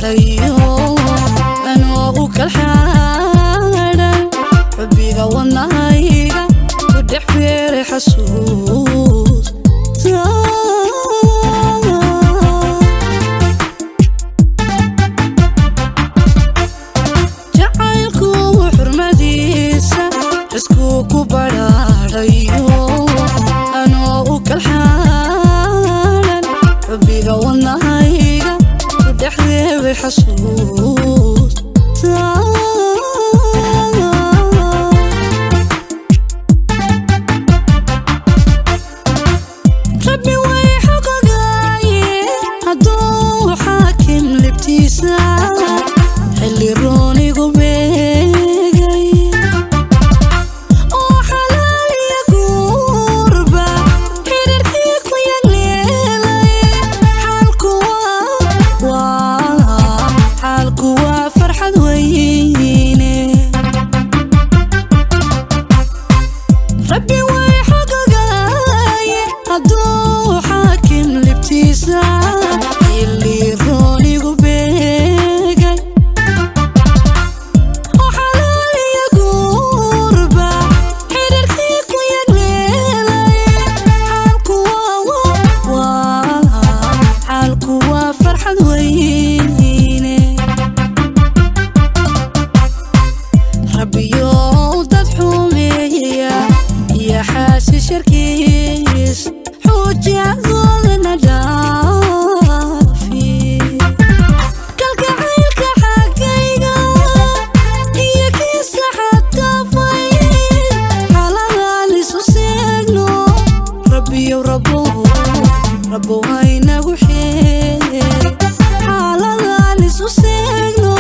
badhaadhayo anoo u kalxaadhan xubbiga wadnahayga ku dhex beeray xasuus. Jacaylku xurmadiisa iskuu ku badhaadhayo anoo u kalxaanan xubbiga wadnahayga ku dhex reebay xasuus. Rabbi way xogogaaye hadduu xaakim libtiisa xilli roonigu beegay oo xalaaliya guurba xidhiirkii ku yagleelay. Xaalku waa farxad weyne. Rabbi way xogogaaye hadduu xaakim libtiisa xilli roonigu beegay oo xalaaliya guurba xidhiirkii ku yagleelay. Xaalku waa farxad weyne. Rabbiyow dad xumeeya iyo xaasi sharkiis xujadoodana dhaafi. Kalgacaylka xaggayga iyo kiisa xaddaafay xaladaan isu seegno. Rabbiyow rabbow rabbow haynagu xeeri xaaladaan isu seegno.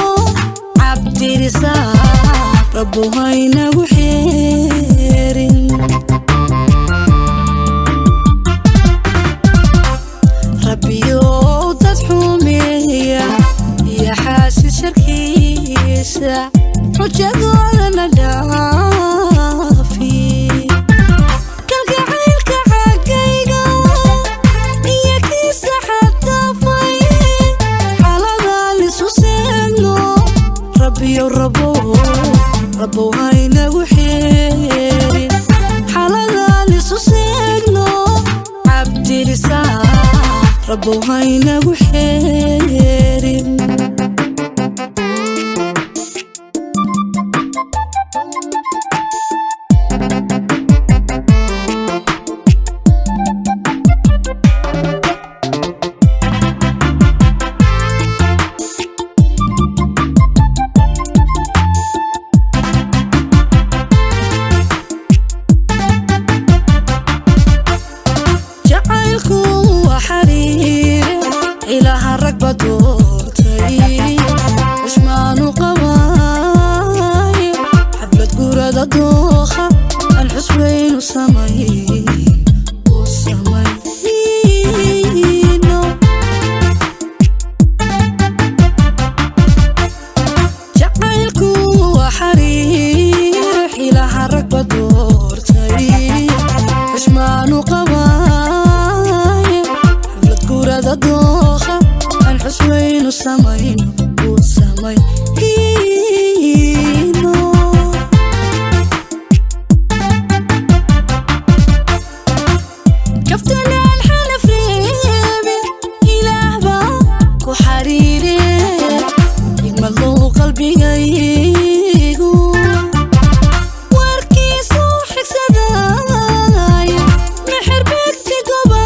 Cabdirisaaq rabbow haynagu xeerin. Rabbiyow dad xumeeya iyo xaasi sharkiisa xujadoodana dhaafi. Kalgacaylka xaggayga iyo kiisa xaddaafay xaladaan isu seegno. Rabbiyow rabbow rabbow haynagu xeerin xaladaan isu seegno. Cabdirisaaq rabbow haynagu xeerin. Jacaylku waa xariire ilaaha ragba doortay xushmaanu qabaaye xaflad guurada dooha aan xusweynu samayn u samayno. Jacaylku waa xariir ilaaha ragba doortay xushmaanu qabaaye xaflad guurada dooha aan xusweynu samayno u samayno. Kaftanaan xanaf reebe ilaah baa ku xariire xigmadlow qalbigaygu warkiisu xigsadaya mexerbegti goba.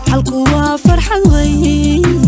Xaalku waa farxad weyne.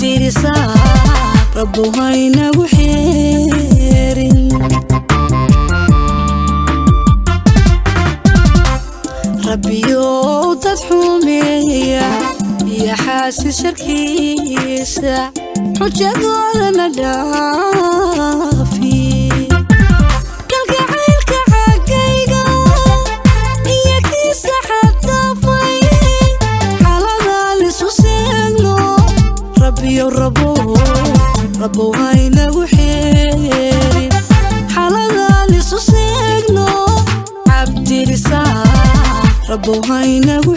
Cabdirisaaq, Rabbow haynagu xeerin. Rabbiyow dad xumeeya iyo xaasis sharkiisa xujadoodana dhaafi. Kalgacaylka xaggayga iyo kiisa xaddaafay, xaladaan isu seegno. Rabbiyow, Rabbow, Rabbow haynagu xeerin, xaladaan isu seegno. Cabdirisaaq, Rabbow haynagu